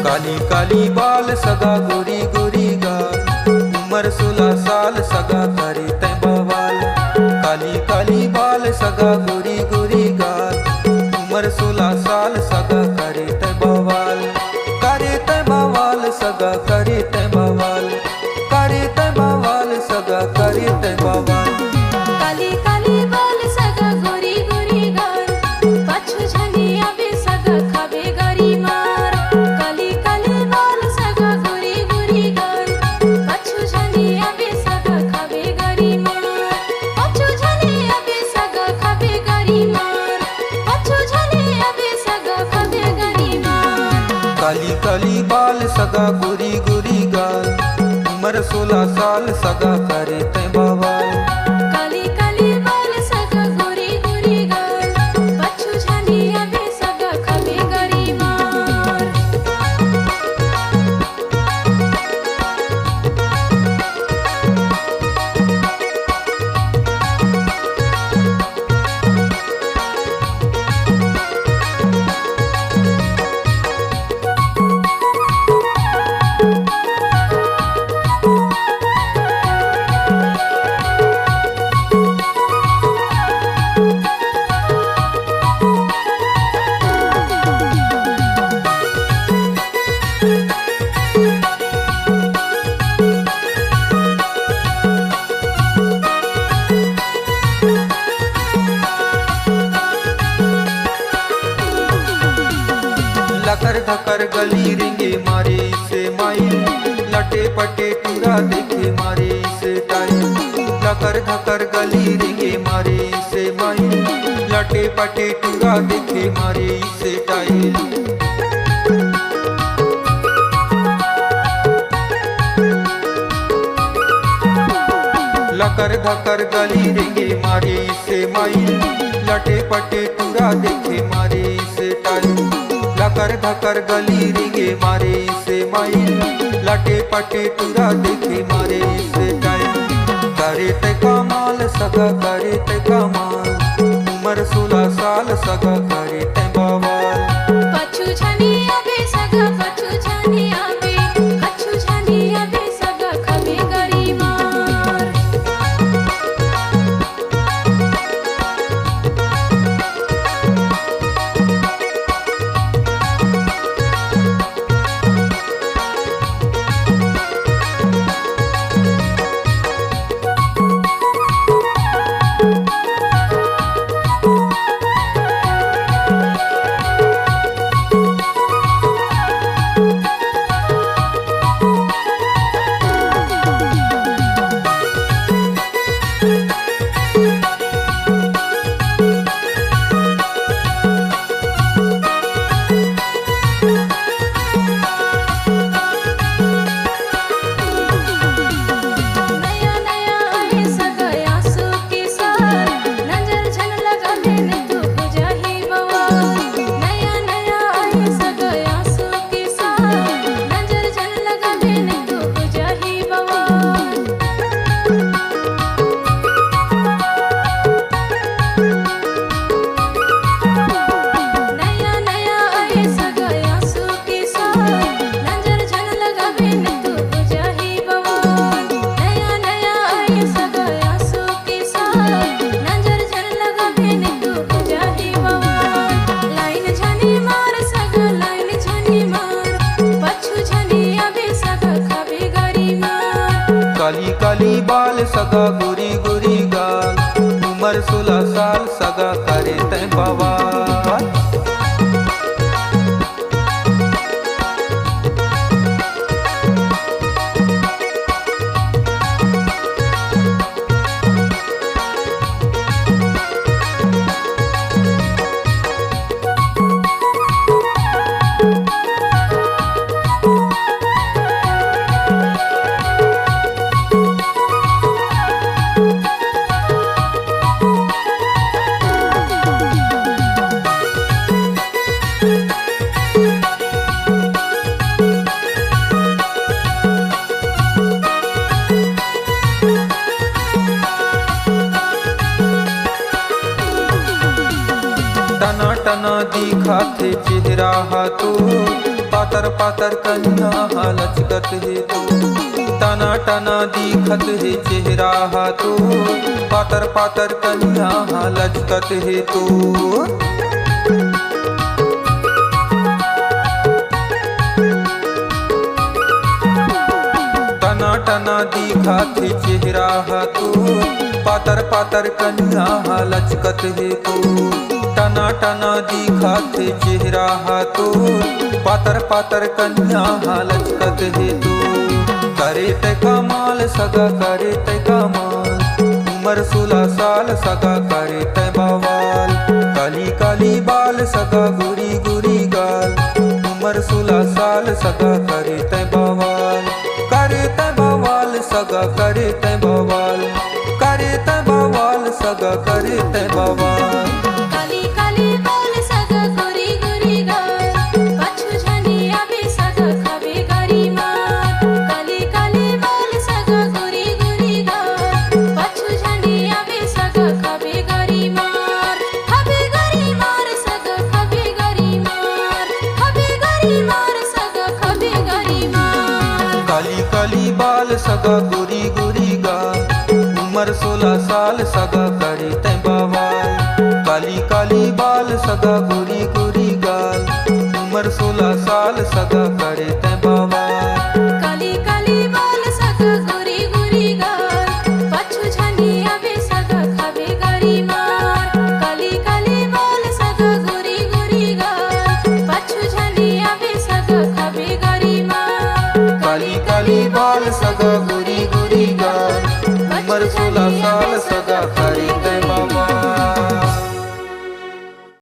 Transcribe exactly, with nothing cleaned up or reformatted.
काली काली बाल सगा गोरी गोरी गाल, उमर सोला साल सगा करे तैं बवाल। काली काली बाल सगा गोरी गोरी गाल, उमर सोला साल सगा करे तैं बवाल। करे तैं बवाल सगा करे तैं बवाल, करे तैं बवाल सगा करे तैं बवाल। काली काली बाल सगा गोरी गोरी गाल, पाछू झनी आबे सगा खाबे गरी मार। काली काली बाल सगा गोरी गोरी गाल, पाछू झनी आबे सगा खाबे गरी मार। पाछू झनी आबे सगा खाबे गरी मार। पाछू झनी आबे सगा खाबे गरी मार। काली काली बाल सगा गोरी गोरी गाल, उमर सोला साल सगा करे तैं बवाल। काली काली बाल सगा गोरी गोरी गाल, पाछू झनी आबे सगा खाबे गरी मार। लकर धकर गली रेंगे मारे से माई, लटे पटे टूरा देखे मारे से टाई। लकर धकर गली रेंगे मारे से माई, लटे पटे टूरा देखे मारे से टाई। लकर धकर गली रेंगे मारे से माई, लटे पटे टूरा देखे मारे से टाई। लकर धकर गली रेंगे मारे से माई, लटे पटे टूरा देखे मारे से टाई। करे तैं कमाल सगा करे तैं कमाल, उमर सोला साल सगा करे तैं बवाल। पाछू झनी आबे सगा पाछू झनी आबे, पाछू झनी आबे सगा खाबे गरी मार। नया नया आए सगा आंसू के सार, नजर झन लगाबे नहीं तो हो जाही बवाल। नया नया आए सगा आंसू के सार, नजर झन लगाबे नहीं तो हो जाही बवाल। नया नया आए सगा आंसू के सार, नजर झन लगाबे नहीं तो हो जाही बवाल। नया नया आए सगा आंसू के सार, नजर झन लगाबे नहीं तो हो जाही बवाल। लाइन झनी मार सगा, लाइन झनी मार, पाछू झनी आबे सगा खाबे गरी मार। काली काली बाल सगा गोरी गोरी गाल, उमर सोला साल सगा करे तैं बवाल। टना टना दिखाथे चेहरा हा तो, पातर पातर कनिहा हा लचकत हे तो, टना टना दिखत हे चेहरा हा तो, पातर पातर कनिहा हा लचकत हे तो। टना टना दिखत हे चेहरा हा तो, पातर पातर कनिहा हा लचकत हे तो। टना टना दिखत हे चेहरा हा तो, पातर पातर कनिहा हा लचकत हे तो। करे तै कमाल सगा, करे तै कमाल, उमर सोला साल सगा, करे तै बवाल। काली काली बाल सगा, गोरी गोरी गाल, उमर सोला साल सगा, करे तै बवाल। करे तै बवाल सगा, करे तै बवाल, करे तै बवाल सगा, करे तै बवाल। काली काली बाल सगा, गोरी गोरी गाल, पाछू झनी आबे सगा, खाबे गरी मार। काली काली बाल सगा, गोरी गोरी गाल, पाछू झनी आबे सगा, खाबे गरी मार। खाबे गरी मार सगा, खाबे गरी मार। खाबे गरी मार सगा, खाबे गरी मार। काली काली बाल सगा, गोरी गोरी गाल, उमर सोला साल सगा, करे तै बवाल। काली काली बाल सगा, गोरी गोरी गाल, उमर सोला साल सगा, करे तै बवाल।